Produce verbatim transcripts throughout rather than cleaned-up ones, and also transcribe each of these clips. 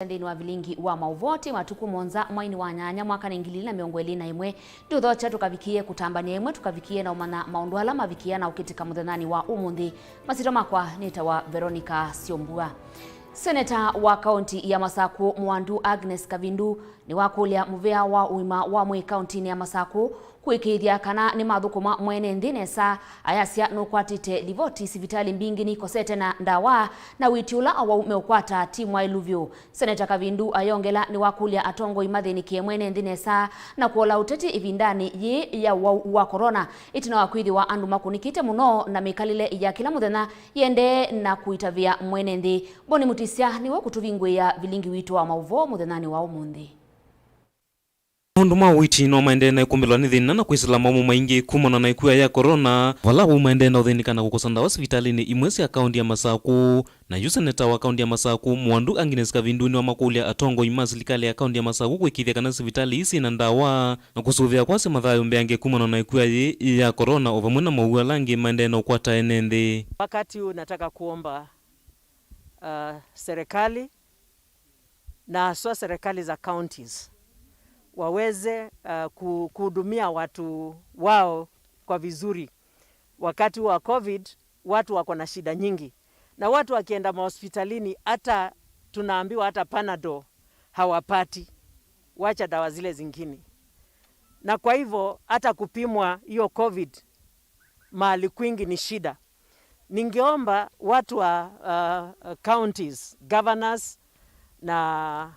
Nthĩnĩ wa vilingi wa maũvoo, ti matukũ mũonza mwainĩ wa nyanya mwaka nĩ ngili ilĩ na mĩongo ĩlĩ na ĩmwe, ndũthokya tũkavikie kũtambanĩa ĩmwe, tũkavikie na ũmanya maũndũ ala mavikie na ũkĩtĩka mũthenyanĩ wa ũmũnthĩ. Masyĩtwa makwa nĩtawa Veronica Syombua. Seneta wa kaunti ya Masakũ Mwandu Agnes Kavindu nĩwakũlya mũvĩa wa ũima wa mwĩĩ kauntinĩ ya Masakũ kũĩkĩĩthya kana nĩmathũkũma mwene nthĩ nesa, ayasya nũkwatĩte livoti sivitalĩ mbingĩ nikosete na ndawa, na ũiiti ũla awau meũkwata ti mwaĩlu vyũ. Seneta Kavindu ayongela nĩwakũlya atongoi mathĩnĩkĩe mwene nthĩ nesa na kũola ũteti ĩvindanĩ yĩĩ ya ũwau wa corona, ĩtina wa kwĩthĩwa andũ makũnĩkĩte mũno na mĩkalĩle ya kĩla mũthenya yĩendee na kũitavĩa mwene nthĩ. Boni Mutisya nĩwe ũkũtũvingũĩa vilingi witũ wa maũvoo mũthenyanĩ wa ũmũnthĩ. Maũndũ ma ũiiti no maendee na ĩkũmbĩlwa nĩ thĩna na kwĩsĩla maũmũ maingĩ kumana na ĩkua ya corona, vala awau maendee na ũthĩnĩka na kũkosa ndawa sivitalĩnĩ imwe sya kaunti ya Masakũ. Na yu seneta wa kaunti ya Masakũ Mwandu Agnes Kavindu nĩwamakũlya atongoi ma silikalĩ ya kaunti ya Masakũ kũĩkĩĩthya kana sivitalĩ ii syĩ na ndawa na kũsũvĩa kwasya mathayũ mbeange kumana na ĩkua yĩĩ ya corona, o vamwe na mowau ala angĩ maendee na ũkwata ene nthĩ. Wakati huu nataka kuomba, uh, serikali na haswa serikali za counties waweze, uh, ku-, kuhudumia watu wao kwa vizuri. Wakati wa covid, watu wako na shida nyingi, na watu wakienda mahospitalini, hata tunaambiwa hata Panadol hawapati, wacha dawa zile zingine. Na kwa hivyo hata kupimwa hiyo covid mahali kwingi ni shida. Ningeomba watu wa, uh, counties, governors na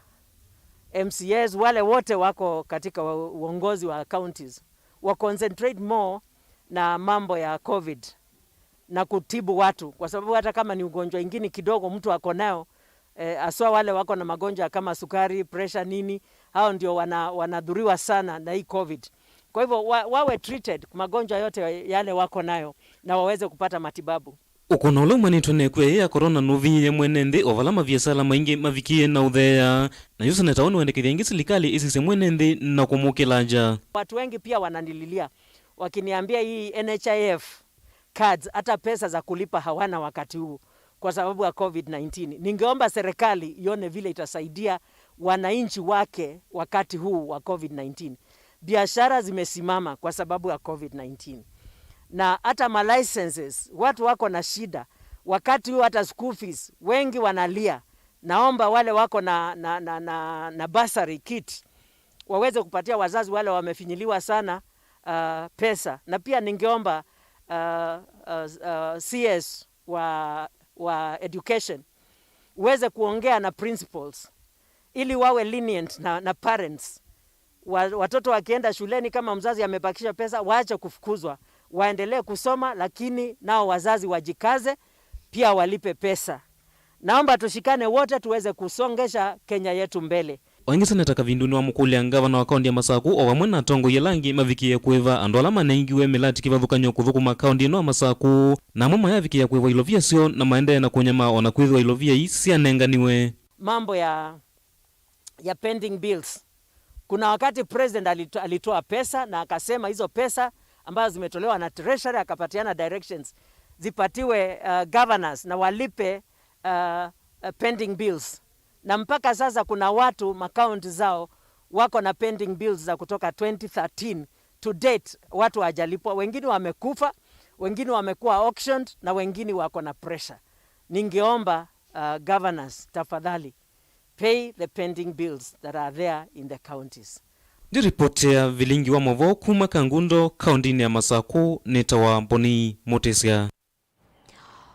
M C As, wale wote wako katika wa-, uongozi wa counties, wa concentrate more na mambo ya covid na kutibu watu, kwa sababu hata kama ni ugonjwa ingine kidogo mtu ako nayo, eh, haswa wale wako na magonjwa kama sukari, pressure, nini, hao ndio wana-, wanadhuriwa sana na hii covid. Kwa hivyo wa-, wawe treated magonjwa yote yale wako nayo na waweze kupata matibabu. Ũkũna ũla umanĩtwe na ĩkua yĩĩ ya corona nũviĩe mwene nthĩ, o vala maviasala maingĩ mavikie na ũtheea, na yu seneta ũũ nĩwendekethya ĩngĩ silikalĩ ĩsisye mwene nthĩ na kũmũkĩlangya. Watu wengi pia wananililia wakiniambia hii N H I F cards, hata pesa za kulipa hawana wakati huu kwa sababu ya covid nineteen. Ningeomba serikali ione vile itasaidia wananchi wake wakati huu wa covid nineteen. Biashara zimesimama kwa sababu ya covid nineteen. Na hata ma licenses, watu wako na shida. Wakati huu hata school fees, wengi wanalia. Naomba wale wako na, na, na, na, na bursary kit, waweze kupatia wazazi wale wamefinyiliwa sana, uh, pesa. Na pia ningeomba, uh, uh, uh, C S wa, wa education uweze kuongea na principals ili wawe lenient na, na parents. Wa-, watoto wakienda shuleni, kama mzazi amebakisha pesa, waache kufukuzwa, waendelee kusoma, lakini nao wazazi wajikaze pia walipe pesa. Naomba tushikane wote tuweze kusongesha Kenya yetu mbele. O ĩngĩ, seneta Kavindu nĩwamũkũlya ngavana wa kaunti ya Masakũ o vamwe na atongoi ala angĩ mavikie kũĩva andũ ala manengiwe mĩlati kĩvathũkany'o kũthũkũma kaunti ĩno ya Masakũ, na amwe mayavikĩa kũĩvwa ilovia syoo na maendee na kũnyamaa o na kwĩthĩwa ilovia ii syanenganiwe. Mambo ya, ya pending bills. Kuna wakati president alito-, alitoa pesa na akasema hizo pesa ambazo zimetolewa na treasury, akapatiana directions zipatiwe, uh, governors na walipe, uh, uh, pending bills. Na mpaka sasa kuna watu makaunti zao wako na pending bills za kutoka twenty thirteen to date, watu hawajalipwa. Wengine wamekufa, wengine wamekuwa auctioned, na wengine wako na pressure. Ningeomba, uh, governors, tafadhali, pay the pending bills that are there in the counties. Ndiripotea vilingi wa maũvoo kuma Kangundo, kaunti-inĩ ya Masakũ, nĩtawa Mboni Mũtĩsya.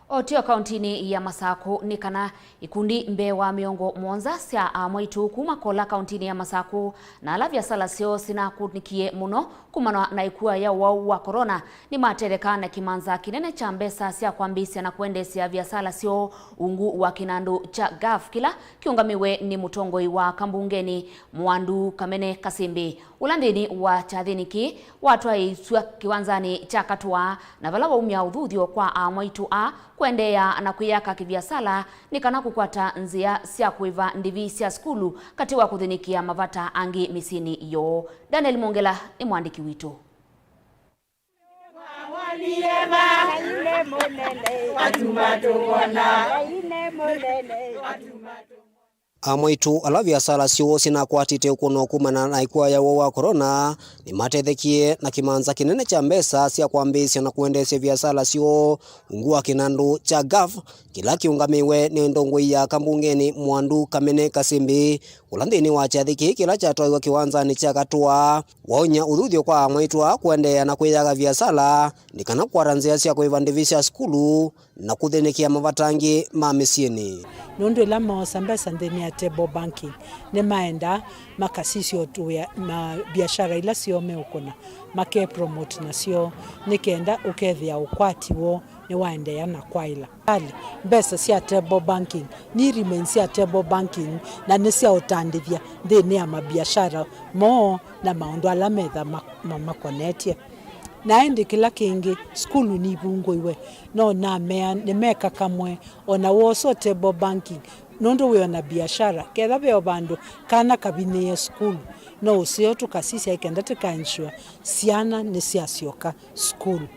O tio kaunti-inĩ ya Masakũ, nĩ kana ikundi mbee wa mĩongo mũonza sya amwaitũ kuma Kola kaunti-inĩ ya Masakũ na ala viasala syoo sinakũnĩkie mũno kumana na ĩkua ya ũwau wa corona nĩmatetheka na kĩmanza kĩnene kya mbesa sya kwambĩĩsya na kũendeesya viasala syoo ungu wa kĩnandũ kya GAF kĩla kĩũngamiwe nĩ mũtongoi wa kambungenĩ Mwandu Kamene Kasĩmbĩ, ũla nthĩnĩ wa kyathĩnĩ kĩĩ watwaĩĩsw'a kĩwanzanĩ kya Katũa, na vala waumya ũthuthyo kwa amwaitũ aa kũendeea na kwĩyaka kĩviasala nĩ kana kũkwata nzĩa sya kũĩva ndĩvi sya sukulu katĩ wa kũthĩnĩkĩa mavata angĩ mĩsyĩnĩ yoo. Daniel Mongela nĩ mũandĩki witũ. Amwaitũ ala viasala syoo syĩnakwatĩte ũkũno kumana na ĩkw'a ya ũwau wa corona nĩmatethekie na kĩmanza kĩnene kya mbesa sya kwambĩĩsya na kũendeesya viasala syoo ungu wa kĩnandũ kya gov kĩla kĩũngamĩwe nĩ ndongoi ya kambungenĩ Mwandu Kamene Kasimbi, ũla nthĩnĩ wa kyathĩ kĩĩ kĩla kyatwaiwe kĩwanzanĩ kya Katũa, waony'a ũthuthyo kwa amwaitũ aa kũendeea na kwĩyaga viasala nĩ kana kũkwata nzĩa sya kũĩva ndĩvi sya sukulu na kũthĩnĩkĩa mavata angĩ ma mĩsyĩnĩ. Nũndũ ĩla moosa mbesa nthĩnĩ ya table banking, nĩmaendaa makasisya ũtũĩa na biashara ila syoo meũkũna, make promote nasyo, nĩ kenda ũkethĩa ũkwati woo nĩwaendeea na kwaĩla. Kali, mbesa sya table banking ni remain sya table banking na nĩ sya ũtandĩthya nthĩnĩ ya mabiashara moo na maũndũ ala metha ma- ma- makonetye. Na ĩndĩ kĩla kĩngĩ, sukulu nivungũiwe, no namea nĩmeka kamwe, o na woosa table banking, nũndũ wĩ o na biashara, ketha ve o vandũ kana kavinyĩĩe sukulu, no ũseo tũkasisya ĩ kenda tĩka ensure syana nĩsyasyoka sukulu.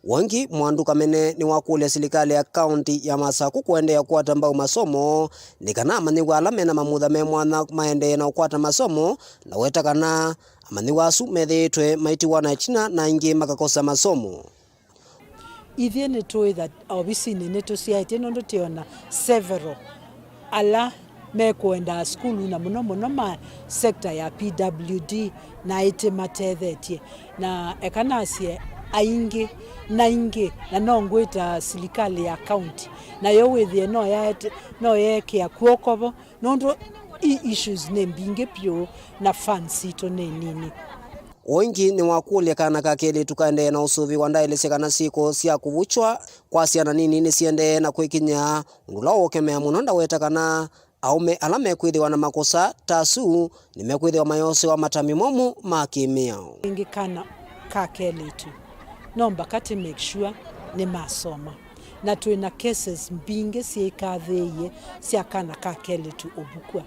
Wangĩ Mwandu Kamene nĩwakũlya silikalĩ ya kaunti ya Masakũ kũendeea kũkwata mbau masomo nĩ kana amanyĩw'a ala mena mamutha me mwanya maendee na ũkwata masomo, na weta kana amanyĩw'a asu methĩĩtwe maitiwa na ĩtina na aingĩ makakosa masomo. Ithyĩ nĩtũĩ that ovisinĩ nĩtũsyaĩtye nũndũ twĩona several ala mekũendaa sukulu na mũno mũno ma sector ya P W D na ĩtĩ matethetye. Na eka nasye aingĩ na aingĩ, na no ngwĩta silikalĩ ya county, nayo wĩthĩe no yaete- no yeekĩa kw'oko vo, nũndũ i- issues nĩ mbingĩ vyũ na funds sitũ nĩ nini. Ũngĩ nĩwakũlya kana ka kelĩtu kaendee na ũsũvĩwa ndaelesya kana syĩko sya kũvukywa kwa syana nini nĩsiendee na kwĩkinyĩa, ũndũ ũla ũũkemea mũno. Ndaweta kana aũme ala mekwĩthĩwa na makosa ta asu nĩmekwĩthĩwa mayosewa matambya momũ ma kĩmĩao. Ĩngĩ kana ka kelĩtu no mbaka tĩ make sure nĩmasoma, na twĩ na cases mbingĩ syĩkathĩĩie sya kana ka kelĩtu ũvukw'a.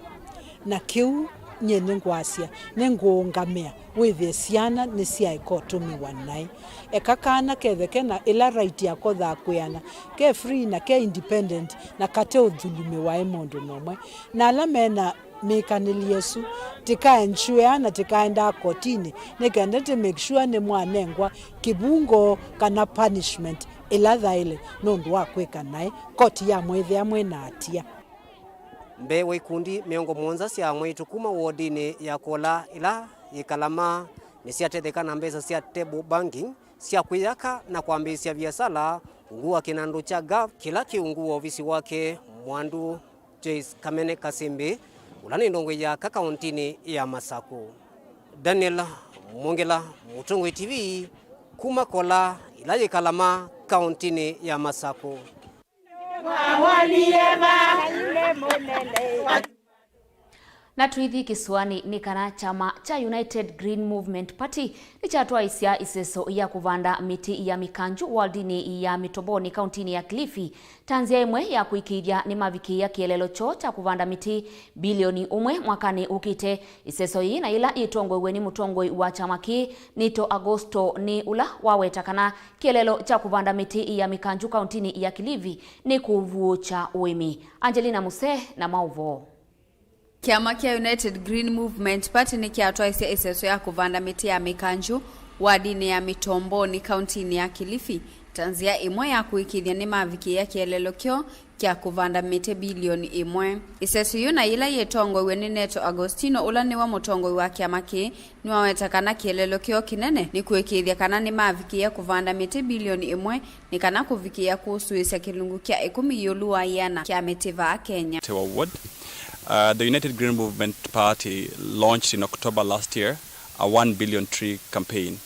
Na kĩu nyie nĩngwasya nĩngũũngamĩa wĩthĩe syana nĩsyaĩka ũtũmĩwa naĩ. Eka kana ketheke na ĩla right yako thakwĩana, ke free na ke independent na kate ũthulumĩwa ĩ mũndũ nomwe. Na ala mena mĩkanĩli ĩsu, tĩkaensuea na tĩkaendaa kotinĩ nĩ kenda tĩ make sure nĩmwanengwa kĩvungo kana punishment ĩla yaĩle nũndũ wa kwĩka naĩ koti yamwĩthĩa mwĩ na atia. Mbee wa ikundi mĩongo mũonza sya amwaitũ kuma wodinĩ ya Kola ila yĩ Kalama nĩsyatetheka na mbesa sya table banking sya kwĩyaka na kwambĩĩsya viasala ungu wa kĩnandũ kya gov kĩla kĩ ungu wa ovisi wake Mwandu Joyce Kamene Kasimbi, ũla nĩ ndongoi ya aka kauntinĩ ya Masakũ. Daniel Mwongela, Mũtongoi T V, kuma Kola ila yĩ Kalama, kauntinĩ ya Masakũ. Na tũithi kĩsũanĩ nĩ kana kyama kya United Green Movement Party nĩkyatwaĩsya ĩseso ya kũvanda mĩtĩ ya mĩkanju wardinĩ ya Mĩtombonĩ kauntinĩ ya Kilifi ta nzĩa ĩmwe ya kũĩkĩĩthya nĩmavikĩĩa kĩeleelo kyoo kya kũvanda mĩtĩ bilioni ũmwe mwakanĩ ũkĩte. Ĩseso yĩĩ na yĩla yĩtongoew'e nĩ mũtongoi wa kyama kĩĩ, Nito Agosto, nĩ ũla waweta kana kĩeleelo kya kũvanda mĩtĩ ya mĩkanju kauntinĩ ya Kilifi nĩ kũvuũkya ũĩmi. Angelina Muse na maũvoo. Kyama kya United Green Movement Party nĩkyatwaĩsye ĩseso ya kũvanda mĩtĩ ya mĩkanju wardinĩ ya Mĩtombonĩ kauntinĩ ya Kilifi ta nzĩa ĩmwe ya kũĩkĩĩthya nĩmavikĩĩa kĩeleelo kyoo kya kũvanda mĩtĩ bilioni ĩmwe. Ĩseso yĩu na yĩla yĩtongoew'e nĩ Neto Agostino, ũla nĩwe mũtongoi wa kyama kĩĩ, nĩwaweta kana kĩeleelo kyoo kĩnene nĩ kũĩkĩĩthya kana nĩmavikĩĩa kũvanda mĩtĩ bilioni ĩmwe nĩ kana kũvikĩĩa kũsũĩsya kĩlungu kya ĩkũmi ĩũlũ wa ĩana kya mĩtĩ vaa Kenya. Tewa Ward. Uh, the United Green Movement Party launched in October last year a one billion tree campaign.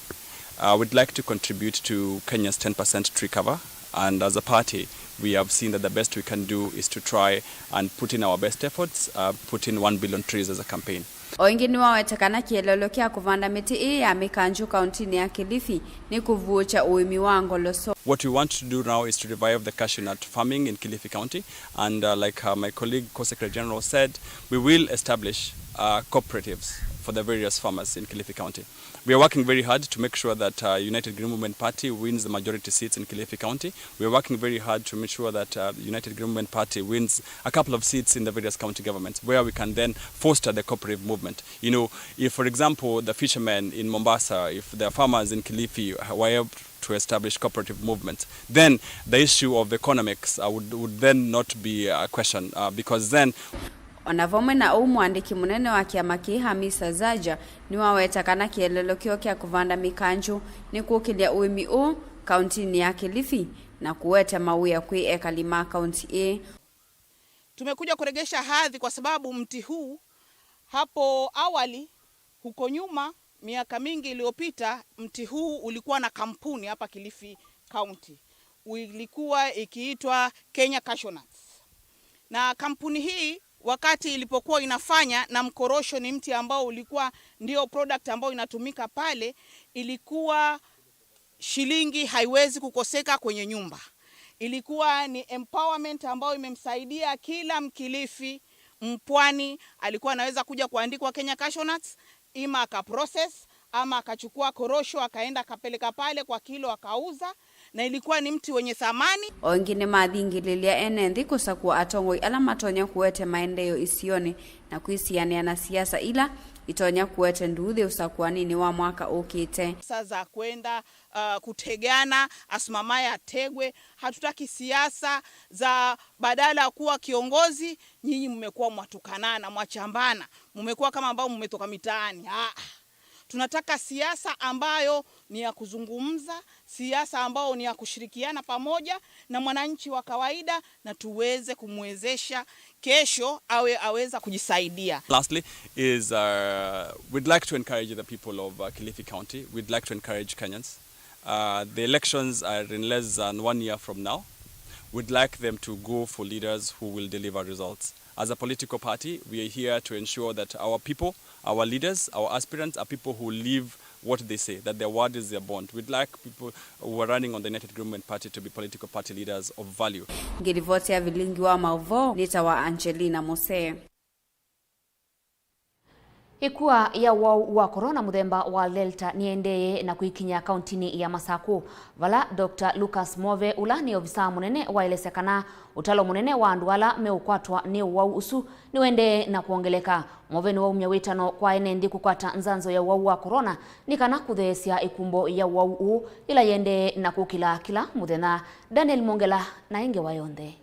Uh, we'd like to contribute to Kenya's ten percent tree cover, and as a party, we have seen that the best we can do is to try and put in our best efforts, uh, put in one billion trees as a campaign. O ĩngĩ nĩwaweta kana kĩeleelo kya kũvanda mĩtĩ ĩĩ ya mĩkanju kauntinĩ ya Kilifi nĩ kũvuũkya ũĩmi wa ngoloso. What we want to do now is to revive the cashew nut farming in Kilifi County, and, uh, like, uh, my colleague, Co-Secretary General, said, we will establish, uh, cooperatives. for the various farmers in Kilifi County. We are working very hard to make sure that uh, United Green Movement Party wins the majority seats in Kilifi County. We are working very hard to make sure that uh, United Green Movement Party wins a couple of seats in the various county governments where we can then foster the cooperative movement. You know, if, for example, the fishermen in Mombasa, if the farmers in Kilifi were able to establish cooperative movements, then the issue of economics uh, would, would then not be a question uh, because then O na vamwe na ũu, mũandĩki mũnene wa kĩama kĩĩ, Hamisa Zaja, nĩwaweta kana kĩeleelo kĩoo kya kũvanda mĩkanjũ nĩ kũkĩlya ũĩmi ũũ kauntinĩ ya Kilifi na kũete mawĩa kwĩ ekali ma kaunti ĩĩ. Tumekuja kuregesha hadhi kwa sababu mti huu hapo awali, huko nyuma, miaka mingi iliyopita, mti huu ulikuwa na kampuni hapa Kilifi County. Ilikuwa ikiitwa Kenya Cashew Nuts. Na kampuni hii, wakati ilipokuwa inafanya, na mkorosho ni mti ambao ulikuwa ndio product ambao inatumika pale, ilikuwa shilingi haiwezi kukoseka kwenye nyumba. Ilikuwa ni empowerment ambayo imemsaidia kila Mkilifi, Mpwani, alikuwa anaweza kuja kuandikwa Kenya Cashew Nuts, ima akaprocess, ama akachukua korosho, akaenda akapeleka pale kwa kilo, akauza, na ilikuwa ni mti wenye thamani. O ĩngĩ nĩmathingĩlĩlya ene nthĩ kũsakũa atongoi ala matonya kũete maendeeo isionĩ na kwĩsianĩa na siasa ila itonya kũete nduuthĩ ũsakũaninĩ wa mwaka ũkĩte. Siasa za kwenda, uh, kutegana, asimamaye ategwe. Hatutaki siasa za badala ya kuwa kiongozi, nyinyi mmekuwa mwatukanana, mwachambana, mmekuwa kama ambao mmetoka mitaani. Ah, tunataka siasa ambayo ni ya kuzungumza, siasa ambayo ni ya kushirikiana pamoja na mwananchi wa kawaida, na tuweze kumwezesha kesho awe aweza kujisaidia. Lastly is, uh, we'd like to encourage the people of uh, Kilifi County. We'd like to encourage Kenyans. Uh, the elections are in less than one year from now. We'd like them to go for leaders who will deliver results. As a political party, we are here to ensure that our people, our leaders, our aspirants are people who live what they say, that their word is their bond. We'd like people who are running on the United Green Movement Party to be political party leaders of value. Ngĩlivotea vilingi wa maũvoo, nĩtawa Angelina Mose. Ĩkua ya ũwau wa corona mũthemba wa Delta nĩendee na kwĩkinya kauntinĩ ya Masakũ, vala Doctor Lucas Move, ũla nĩ ovisaa mũnene, waelesya kana ũtalo mũnene wa andũ ala meũkwatwa nĩ ũwau ũsu nĩũendee na kwongeleka. Move nĩwaumya wĩtano kwa ene nthĩ kũkwata nzanzo ya ũwau wa corona nĩ kana kũtheesya ĩkumbo ya ũwau ũũ yĩla yĩendee na kũkĩla kĩla mũthenya. Daniel Mongela na ĩngewa yonthe.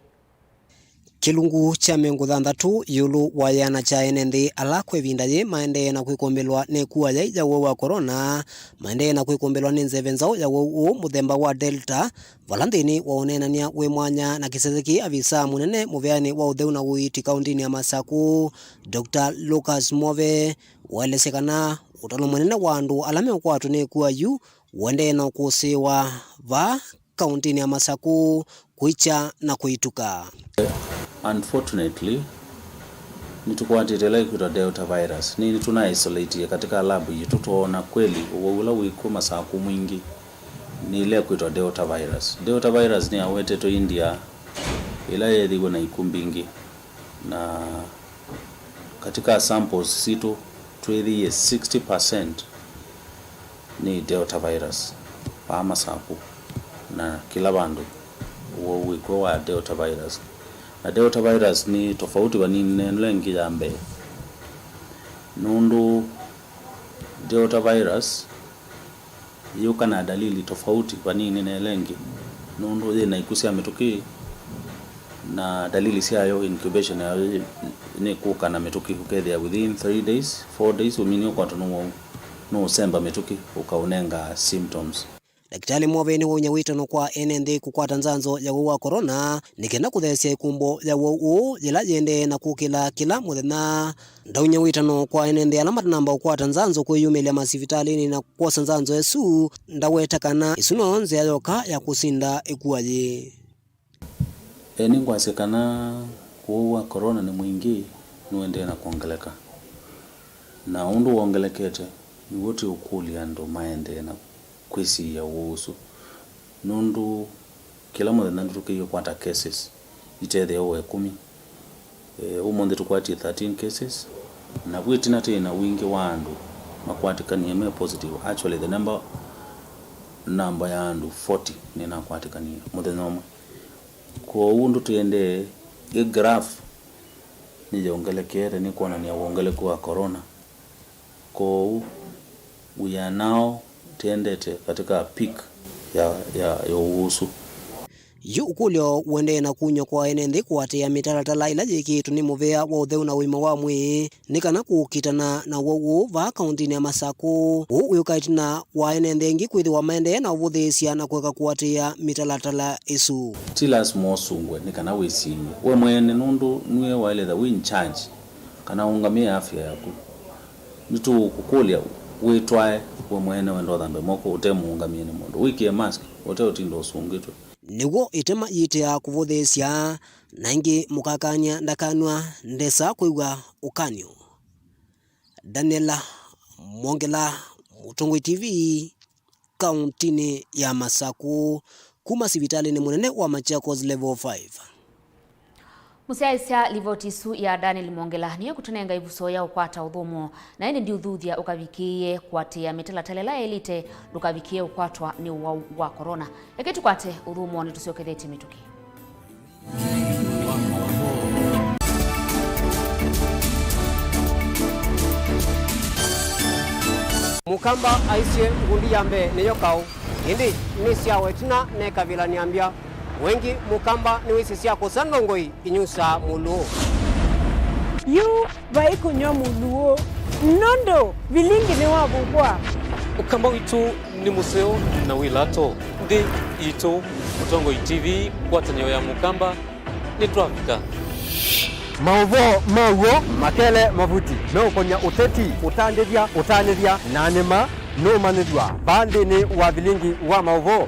Kĩlungu kya mĩongo thanthatũ ĩũlũ wa ĩana kya ene nthĩ ala kwa ĩvinda yĩĩ maendee na kwĩkũmbĩlwa nĩ ĩkua yai ya ũwau wa corona, maendee na kwĩkũmbĩlwa nĩ nzeve nzaũ ya ũwau ũũ mũthemba wa Delta, vala nthĩnĩ wa ũneenany'a wĩ mwanya na kĩsese kĩĩ, avisaa mũnene mũveanĩ wa ũtheu na ũiiti kauntinĩ ya Masakũ, Doctor Lucas Move, waelesya kana ũtalo mũnene wa andũ ala meũkwatwa nĩ ĩkua yu ũendee na ũkũsĩĩwa vaa kauntinĩ ya Masakũ kwĩkya na kũituka. Unfortunately, nĩtũkwatĩte ĩla ĩkwĩtwa Delta virus. Nĩ, nĩtũna isolate katika lab yitũ, twoona kweli ũwau ũla wĩkw'o Masakũ mwingĩ nĩ ĩla ĩkwĩtwa Delta virus. Delta virus nĩyawetetwe India, ĩla yeethĩiwe na iku mbingĩ. Na katika samples sitũ, twĩthĩie sixty percent nĩ Delta virus vaa Masakũ na kĩla vandũ, ũwau wĩkw'o wa Delta virus. Na Delta virus nĩ tofauti vanini na ĩla ĩngĩ ya mbee, nũndũ Delta virus yĩũka na dalili tofauti vanini na ĩla ĩngĩ, nũndũ yĩ na iku sya mĩtũkĩ, na dalili syayo, incubation yayo, yĩ, nĩ kũka na mĩtũkĩ, ũkethĩa within three days, four days, ũmini ũkwatwa nĩ ũwau, nũũsemba mĩtũkĩ, ũkaũnenga symptoms. Ndakĩtalĩ Move nĩwaumya wĩtano kwa ene nthĩ kũkwata nzanzo ya ũwau wa corona nĩ kenda kũtheesya ĩkumbo ya ũwau ũũ yĩla yĩendee na kũkĩla kĩla mũthenya. Ndaumya wĩtano kwa ene nthĩ ala matanamba kũkwata nzanzo kwĩyumĩlya masivitalĩnĩ na kwosa nzanzo ĩsu. Ndaweta kana ĩsu noyo nzĩa yoka ya kũsinda ĩkua yĩĩ. E, nĩngwasya kana ũwau wa corona nĩ mwingĩ, nũendee na kwongeleka. Na ũndũ wongelekete, nĩw'o tũũkũlya andũ maendee na kwĩsiĩĩa ũwau ũsu. Nũndũ kĩla mũthenya nĩtũkĩie kũkwata cases itethĩawa ĩkũmi. Eh, ũmũnthĩ tũkwatie thirteen cases, Na vu ĩtina twĩ na wingĩ wa andũ makwatĩkanie me positive. Actually, the number, namba ya andũ forty nĩnakwatĩkanie mũthenya ũmwe. Kwoou ũndũ tũendee, ĩ graph nĩyongelekete, nĩkwonany'a wongeleku wa corona. Kwoou we are now tũendete katika peak ya, ya, ya ũwau ũsu. Yu ũkũlyo ũendee na kunywa kwa ene nthĩ kũatĩĩa mĩtalatala ĩla yĩkĩĩtwe nĩ mũvĩa wa ũtheu na ũima wa mwĩĩ nĩ kana kũkitana na ũwau ũũ vaa kaũntĩnĩ ya Masakũ. Ũũ wĩũka ĩtina wa ene nthĩ aingĩ kwĩthĩwa maendee na ũvũthĩĩsya na kũeka kũatĩĩa mĩtalatala ĩsu. Ti lasima ũsungwe nĩ kana wĩsiĩĩe we mwene, nũndũ nue waĩle the we in charge kana ũũngamĩe afya yaku. Nĩtũũkũkũlya wĩtwae we mwene wenda ũthambe moko ũte mũũngamĩe nĩ mũndũ. Wĩkĩe mask ũte ũtinda ũsungĩtwe. Nĩw'o ĩtema yĩtĩaa kũvũthĩĩsya, na ĩngĩ mũkakany'a ndakanw'a ndesa kwĩw'a ũkany'o. Daniela Mwongela, Mũtongoi T V, kaũntĩnĩ ya Masakũ, kuma sivitalĩnĩ mũnene wa Machakos Level five. Mũsyaĩĩsya livoti ĩsu ya Daniel Mwongela nĩyo ĩkũtũnenga ĩvuso ya ũkwata ũthũmũo, na ĩndĩ ndiũthuthya ũkavikĩĩe kũatĩĩa mĩtalatala ĩla yaĩlĩte ndũkavikĩĩe ũkwatwa nĩ ũwau wa corona. Eke tũkwate ũthũmũo nĩtũsyokethetye mĩtũkĩ. Mũkamba aisye ngundi ya mbee nĩyo kaũ, ĩndĩ nĩsyawa ĩtina nekavilany'a mbya. Wengĩ Mũkamba nĩwĩsĩ sya kũsa ndongoi inyusaa mũlũũ. Yu vai kũnyw'a mũlũũ, nũndũ vilingi nĩwavuvwa. Ũkamba witũ nĩ mũseo na wĩ lato. Nthĩ yitũ, Mũtongoi T V, ngwatanĩo ya Mũkamba, nĩtwavika. Maũvoo ma w'o makele mavuti meũkony'a ũteti, ũtandĩthya, ũtanĩthya, na nĩma nũũmanyĩthw'a vaa nthĩnĩ wa vilingi wa maũvoo.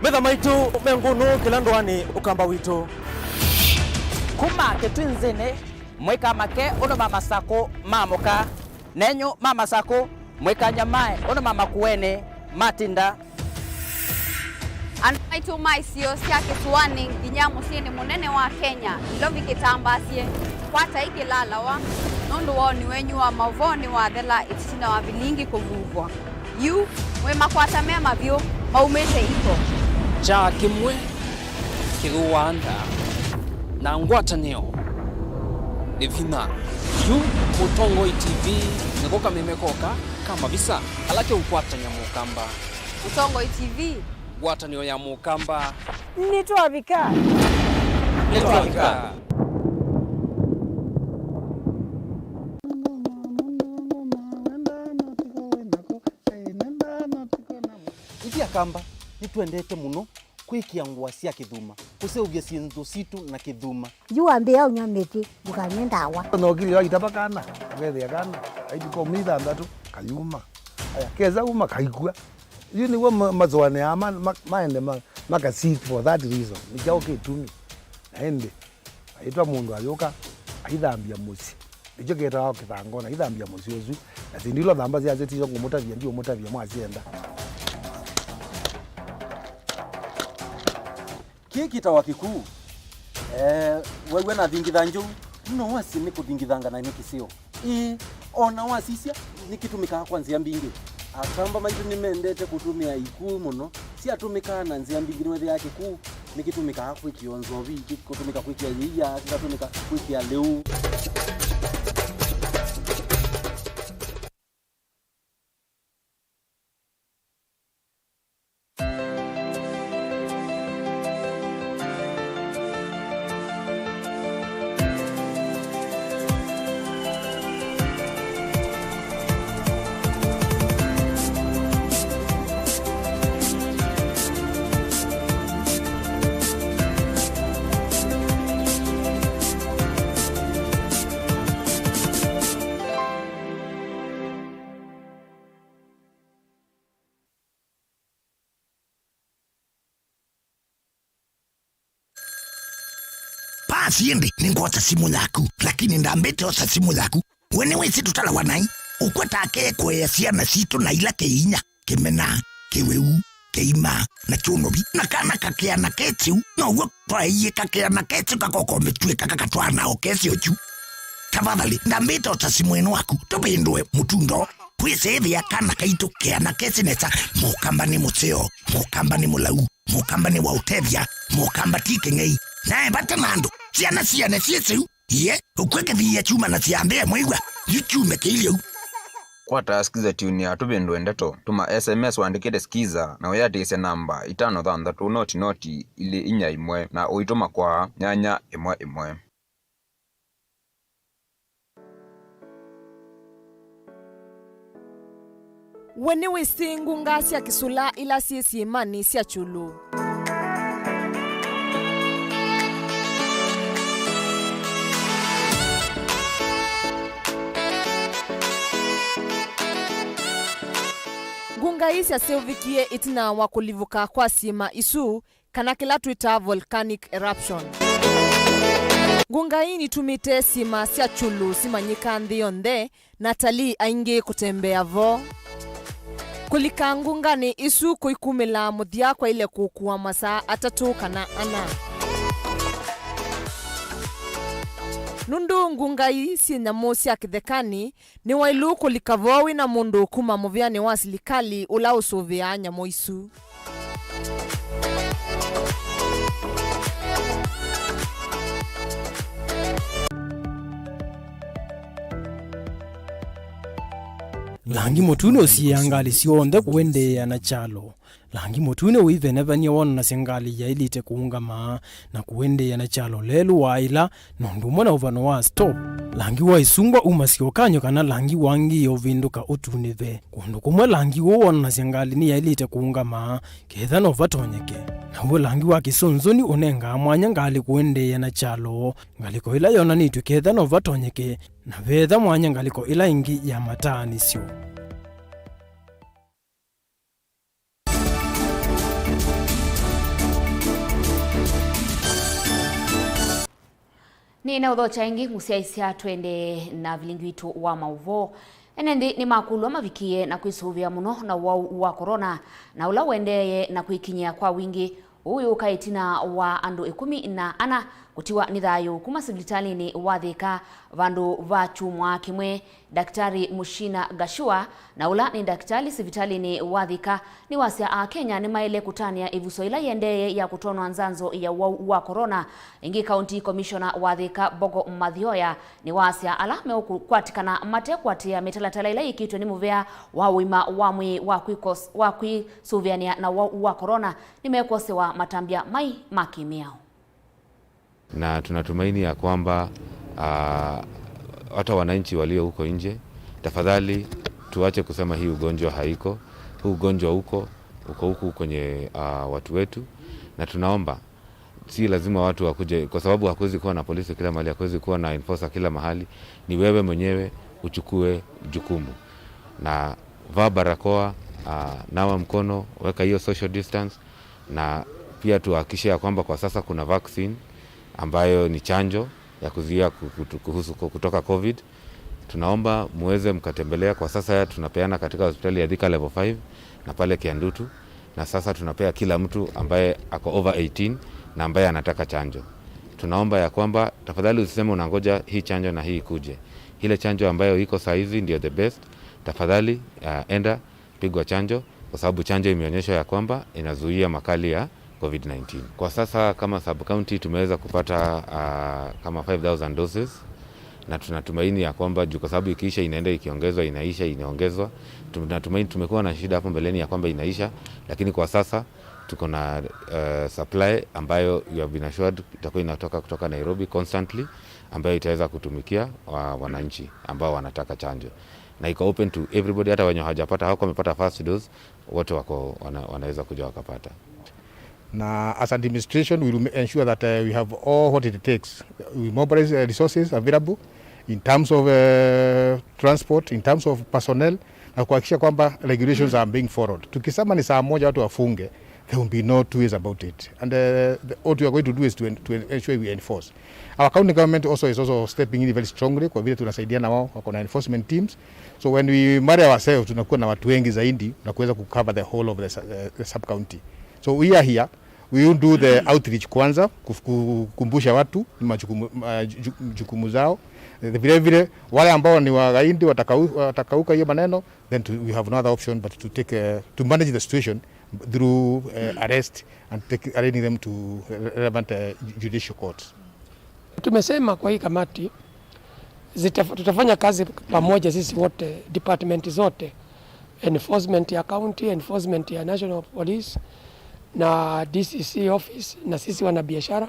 Metha maitũ me ngũnũ kĩla ndũanĩ Ũkamba witũ. Kuma Kĩtwinzĩnĩ, mwĩka make ũndũ ma Masakũ ma mũka. Nenyu ma Masakũ, mwĩkany'a mae ũndũ ma Makueni matinda. Andũ maitũ ma isio sya kĩsũanĩ nginya mũsyĩnĩ mũnene wa Kenya, Nairobi kĩtambaasye, kwatai kĩlalawa, nũndũ woni wenyu wa maũvoo nĩwathela ĩtina wa vilingi kũvuvwa. Yu, mwĩ makwata me mavyũ, maumĩte iko. Kyaa kĩmwe kĩthũaa nda, na ngwatanĩo nĩ vinya. Yu Mũtongoi T V nĩko kameme koka ka mavisa ala keũkwatany'a Mũkamba. Mũtongoi T V. Ngwatanĩo ya Mũkamba. Nĩtwavika. Nĩtwavika. Ithyĩ Akamba nĩtwendete mũno kwĩkĩa ngũa sya kĩthuma, kũseũvya syĩndũ sitũ na kĩthuma. Yu wambĩĩa ũnyw'a mĩtĩ, ndũkanywe ndawa. Ona ũkilyo aitava kana, ũkethĩa kana, aitũka ũmĩ ithanthatu, kayuma. Aya, kesa uma, kaikw'a. Yu nĩw'o ma-, masũanĩaa ma-, ma-, maende ma-, maka seek for that reason. Nĩ kyaũ kĩtumi? Na ĩndĩ, aitwa mũndũ ayũka, aithambya mũsyĩ. Nĩkyo kĩtawa kĩthangona, ithambya mũsyĩ ũsu. Na syĩndũ ila ũthamba syasyo tisyo ngũmũtavya, ndiũmũtavya mwasyenda. Kĩĩ kĩtawa kĩkuu. Eh, wew'a nathingitha njou, no wasye nĩ kũthingithanga na nĩ kĩseo. Ĩĩ, o na wasisya, nĩkĩtũmĩkaa kwa nzĩa mbingĩ. Akamba maitũ nĩmendete kũtũmĩa ikuu mũno. Syatũmĩkaa na nzĩa mbingĩ, nĩwethĩaa kĩkuu nĩkĩtũmĩkaa kwĩkĩa nzovi, kĩkũtũmĩka kwĩkĩa yĩia, kĩkatũmĩka kwĩkĩa lĩu. Basi ĩndĩ nĩngwosa simũ yaku, lakini ndambĩte osa simũ yaku. We nĩwĩsĩ tũtalawa naĩ? Ũkwata akekũea syana sitũ na ila kĩinya, kĩmena, kĩwĩu, kĩima, na kyũnũvi. Na kana kakĩana kĩu, now'o twaeie kakĩana kĩu kakokomĩtw'ĩka kakatwaa na o kesi ũkyu. Tafadhali, ndambĩte o ta simũ ĩno waku, tũvĩndũe mũtundo. Kwĩsĩthĩa kana kaitũ keana kesĩ nesa, mũkamba nĩ mũseo, mũkamba nĩ mũlau, mũkamba nĩ wa ũtethya, mũkamba ti kĩng'ei. Nae vata na andũ, syana siane syĩsĩu, iye, ũkw'e kĩthiia kyuma na syambĩe mwĩw'a, yu kyume kĩilyeu. Kwata Skiza Tune ya Tũvĩndũe Ndeto, tũma S M S wandĩkĩte Skiza na ũyĩatĩĩsya namba itano thanthatũ noti noti ilĩ inya ĩmwe na ũitũma kwa nyanya ĩmwe ĩmwe. We nĩwĩsĩ ngunga sya kĩsũla ila syĩ syĩĩmanĩ sya kyũlũ? Ngunga ii syaseũvĩkie ĩtina wa kũlivũka kwa syĩĩma isu, kana kĩla twĩtaa volcanic eruption. Ngunga ii nitumĩte syĩĩma sya kyũlũ simanyĩka nthĩ yonthe, na atalii aingĩ kũtembea vo. Kũlika ngunganĩ isu kũikumĩla mũthya kwaĩle kũkua masaa atatũ kana ana. Nũndũ ngunga ii syĩ nyamũ sya kĩthekanĩ, nĩwaĩlu kũlika vo wĩ na mũndũ kuma mũvĩanĩ wa silikalĩ ũla ũsũvĩaa nyamũ isu. Langi mũtune ũsiĩĩaa ngalĩ syonthe kũendeea na kyalo. Langi mũtune ũivenevany'a wonanasya ngalĩ yaĩlĩte kũũngama na kũendeea na kyalo lelũ wa ĩla na ũndũ ũmwe na ũvano wa stop. Langi wa ĩsungwa umasya ũkany'o kana langi wangĩĩe ũvĩndũka ũtunĩve. Kũndũ kũmwe langi ũũ wonanasya ngalĩ nĩyaĩlĩte kũũngama ketha no vatonyeke. Naw'o langi wa kĩsũnzũni ũnengaa mwanya ngalĩ kũendeea na kyalo ngalĩko ĩla yonanĩtw'e ketha no vatonyeke na veetha mwanya ngalĩko ĩla ĩngĩ ya mataanĩsyo. Nĩnaũthokya ĩngĩ ngũsyaĩĩsya twende na vilingi witũ wa maũvoo. Ene nthĩ nĩmakũlw'a mavikĩe na kwĩsũvĩa mũno na ũwau wa corona, na ũla ũendeeye na kwĩkinyĩa kwa wingĩ. Ũu wĩũka ĩtina wa andũ ĩkũmi na ana kũtiwa nĩ thayũ kuma sivitalĩnĩ wa Thika, vandũ va kyumwa kĩmwe. Ndakĩtalĩ Mushina Gashua, na ũla nĩ ndakĩtalĩ sivitalĩnĩ wa Thika, nĩwasya Akenya nĩmaĩle kũtanĩa ĩvuso ĩla ĩendeeye ya kũtonwa nzanzo ya ũwau wa corona. Ĩngĩ, County Commissioner wa Thika, Mbogo Mathioya, nĩwasya ala meũkwatĩkana matekwatĩĩa mĩtalatala ĩla yĩkĩtwe nĩ mũvea wa ũima wa mwĩĩ wa kwĩkos-, wa kwĩsũvĩanĩa na ũwau wa corona nĩmekosewa matambya mai ma kĩmĩao. Na tunatumaini ya kwamba, ah, hata wananchi walio huko nje, tafadhali tuache kusema hii ugonjwa haiko. Huu ugonjwa uko, uko huku kwenye, ah, watu wetu, na tunaomba si lazima watu wakuje, kwa sababu hakuwezi kuwa na polisi kila mahali, hakuwezi kuwa na enforcer kila mahali. Ni wewe mwenyewe uchukue jukumu na vaa barakoa, ah, nawa mkono, weka hiyo social distance, na pia tuhakikishe ya kwamba kwa sasa kuna vaccine ambayo ni chanjo ya kuzuia ku-, kutu-, kuhusu, kutoka covid. Tunaomba muweze mkatembelea. Kwa sasa tunapeana katika hospitali ya Thika Level five na pale Kiandutu, na sasa tunapea kila mtu ambaye ako over eighteen na ambaye anataka chanjo. Tunaomba ya kwamba tafadhali usiseme unangoja hii chanjo na hii ikuje. Ile chanjo ambayo iko saa hizi ndio the best. Tafadhali, uh, enda pigwa chanjo, kwa sababu chanjo imeonyeshwa ya kwamba inazuia makali ya covid nineteen. Kwa sasa kama sub county tumeweza kupata, ah, kama five thousand doses, na tunatumaini ya kwamba juu, kwa sababu ikiisha inaenda ikiongezwa, inaisha, inaongezwa. Tunatumaini, tumekuwa na shida hapo mbeleni ya kwamba inaisha, lakini kwa sasa tuko na, eh, supply ambayo you have been assured itakuwa inatoka kutoka Nairobi constantly, ambayo itaweza kutumikia wa-, wananchi ambao wanataka chanjo, na iko open to everybody, hata wenye hawajapata, hawako wamepata first dose, wote wako wana-, wanaweza kuja wakapata. Na as an administration, we will ma-, ensure that, uh, we have all what it takes. We mobilize, uh, resources available in terms of, uh, transport, in terms of personnel, na kuhakikisha kwamba regulations are being followed. Tukisema ni saa moja watu wafunge, there will be no two ways about it. And, uh, the, what we are going to do is to en-, to en-, ensure we enforce. Our county government also is also stepping in very strongly, kwa vile tunasaidiana wao, wako na enforcement teams. So when we marry ourselves, tunakuwa na watu wengi zaidi na kuweza kucover the whole of the su-, uh, the sub county. So we are here, we will do the outreach kwanza, kuf-, kukumbusha watu majukumu, uh, ju-, jukumu zao, Vile vile, wale ambao ni wagaidi watakau-, watakauka hiyo maneno, then to, we have no other option but to take, uh, to manage the situation through, uh, arrest and take, arraigning them to relevant, uh, judicial courts. Tumesema kwa hii kamati, zitaf-, tutafanya kazi pamoja sisi wote, department zote, enforcement ya county, enforcement ya National Police na D C C office, na sisi wanabiashara,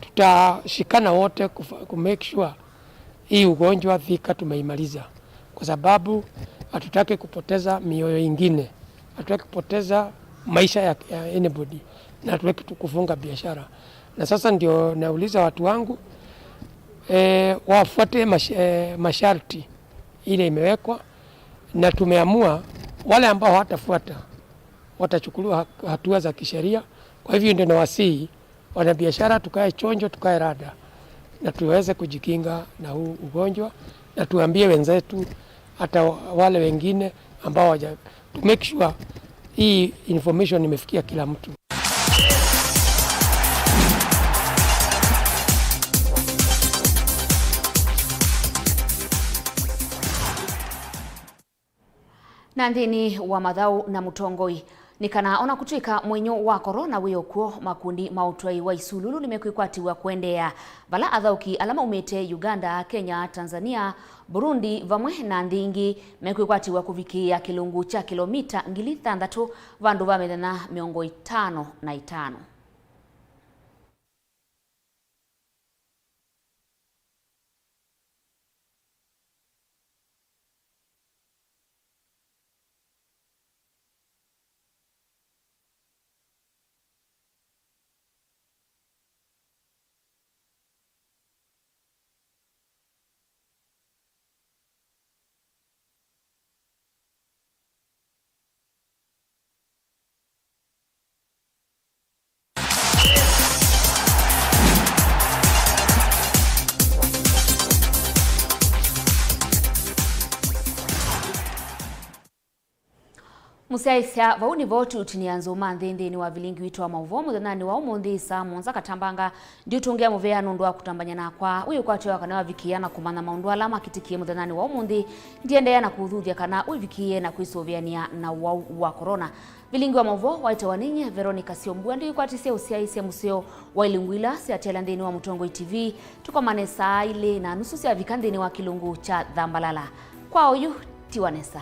tutashikana wote kufa-, ku make sure hii ugonjwa Thika tumeimaliza, kwa sababu hatutaki kupoteza mioyo ingine, hatutaki kupoteza maisha ya, ya anybody, na hatutaki tu kufunga biashara. Na sasa ndio nauliza watu wangu, eh, wafuate mash-, eh, masharti ile imewekwa, na tumeamua wale ambao hawatafuata watachukuliwa ha-, hatua za kisheria. Kwa hivyo ndio nawasihi wanabiashara, tukae chonjo, tukae rada, na tuweze kujikinga na huu ugonjwa, na tuambie wenzetu, hata wa-, wale wengine ambao waja, to make sure hii information imefikia kila mtu. Na nthĩnĩ wa mathaũ na mũtongoi, nĩ kana ona kũtw'ĩka mũinyũ wa korona wĩ o kw'o, makundi ma ũtwai wa isululu nĩmekwĩkwatĩw'a kũendeea, vala athaũki ala maumĩte Uganda, Kenya, Tanzania, Burundi, vamwe na nthĩ ingĩ mekwĩkwatĩw'a kũvikĩĩa kĩlungu kya kĩlomita ngili thanthatũ vandũ va mĩthenya mĩongo ĩtano na ĩtano. Mũsyaĩĩsya, vau nĩvo tũũtinĩa nzũma nthĩ nthĩnĩ wa vilingi witũ wa maũvoo mũthenyanĩ wa ũmũnthĩ saa mũonza katambanga. Ndiũtũngĩa mũvea nũndũ wa kũtambany'a nakwa. Wĩ ũkwatyo wa kana wavikĩa na kũmanya maũndũ ala makĩtĩkie mũthenyanĩ wa ũmũnthĩ. Ndiendeea na kũũthuthya kana wĩvikĩĩe na kwĩsũvĩanĩa na ũwau wa korona. Vilingi wa maũvoo waĩtawa nĩ nyie Veronica Syombua. Ndĩkwatisye ũsyaĩĩsya mũseo wa ilungu ila syatela nthĩnĩ wa Mũtongoi T V. Tũkomane saa ilĩ na nusu syavika nthĩnĩ wa kĩlungu kya Thambalala. Kwa oyu, tiwa nesa.